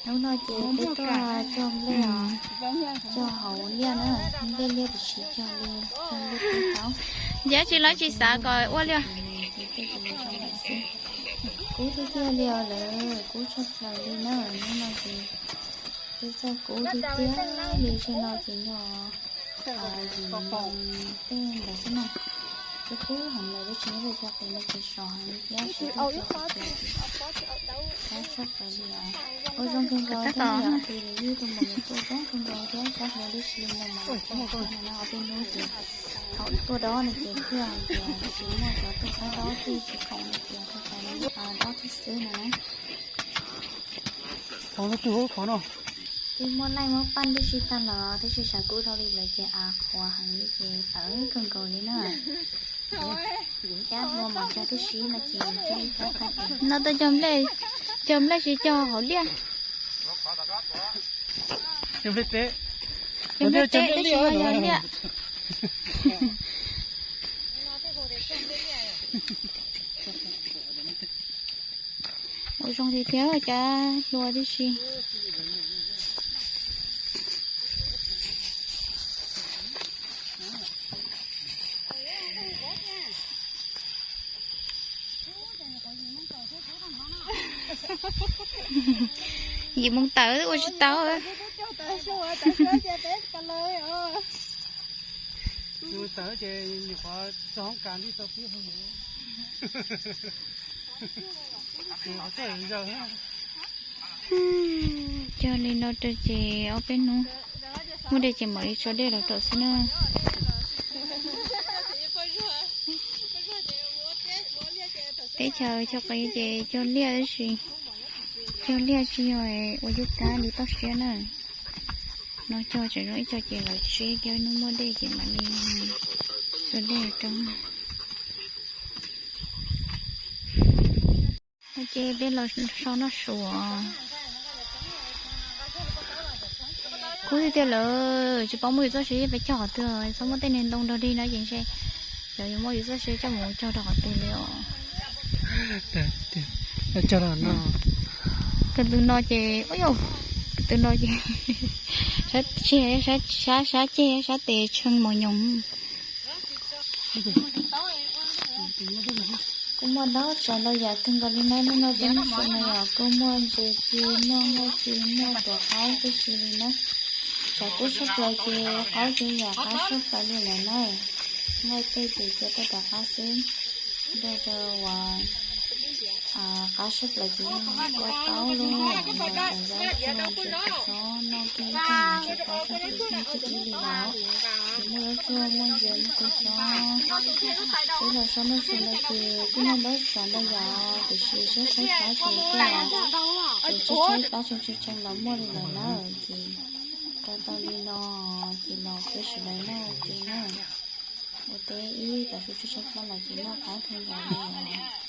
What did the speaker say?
Hnub no ces peb tuaj cog nplej, cog hauv liaj na, nplej liaj tsis cog li, cog nplej teb tau. Ncav tsis lawv tsis xav kom ua liaj. Kub tiag tiag li os lawm, kub tshaj plaws li na, hnub no ces peb txoj kub tiag tiag li, zaum no ces yog yim moos tej ntawd xwb na. Kub kub heev lawm, twb tsis nyob peb cov qis no ces sov heev li thiab, sov twb cov tsis cog ces kub tshaj plaws li os. Ua zoo kawg nkaus thiab yom, ces yog ib tug maum nws tuaj zoo kawg nkaus thiab, txhob hluas tib si li no mas cog no ob peb hnub ces thaum tuaj dob no ces thiaj hais tias tsis muaj cov tuaj qab dob, twb tsis khoom no ces thaum tas dob thiab xwb no na. Twb muaj laij muaj paj tib si tag los twb tsis xav kub dhau li lawm ces av qhuav heev li ces tawv kawg nkaus li na. Cab hlua mas cog tib si no ces cab ib kab tag ces no tuaj cog nplej, cog nplej tsis cog hauv liaj. Cog nplej teb, cog nplej teb tsis yog liaj. Ua zoo tiag tiag, cab hlua tib si. Yim moos tawm ua tsis tau. Tawm ces nyuam qhuav txog hoob kas ntij tau pib hauj lwm. Cog li no rau ces ob peb hnub muaj dej ces mam li tso dej los rau xwb na. Teb chaws cog qis ces cog liaj tab sis cog liaj tsis yog ua yub kab li toj siab na. No cog tseem zoo ib co ces lawv tseb kiag hnub muaj dej ces mam li tso dej rau. Ces peb los so noj su. Kub tiag tiag lawm, tsis paub muaj yus txoj sia peb cog qhov twg, txhob muaj tej niag ntoo nrog dig no ces ntshe cov yuav muab yus txoj sia coj mus cog rau qhov twg li os. Cog no, tus no ces ua yau, tus no ces sab tseg, sab sab ceg sab tes tshee mos nyoos. Kuj muaj ntau tsav ntau yam kawg nkaus li na, hnub no tej noj su no yog kuj muaj ntses ci, muaj nqaij ci, muaj tuam qaub tib si li na. Tshav kub tshaj plaws ces qaub ces yam qab tshaj plaws li lawm na. Nqaij tej ces cia tuaj rov qab xwb, nrog rau uas qab tshaj plaws ces yog kua taub los yog cov zaub tsuag, ntses kua txob, noj kiag ib tug mas ntses qab tshaj plaws xwb thib ib li lawm. Ces muaj zaub tsuag muaj ntses muaj kua txob. Peb los so noj su no ces kuj muaj ntau tsav ntau yam tiam sis tshaib tshaib plab ces kuj, ces tshaib tshaib plab tshee tshee tshee los muaj li lawm na. Ces tau tau li no ces los peb sawv daws noj ua ke na. Ua teb ib tav su tshaib tshaib plab los ces noj qab kawg nkaus li os.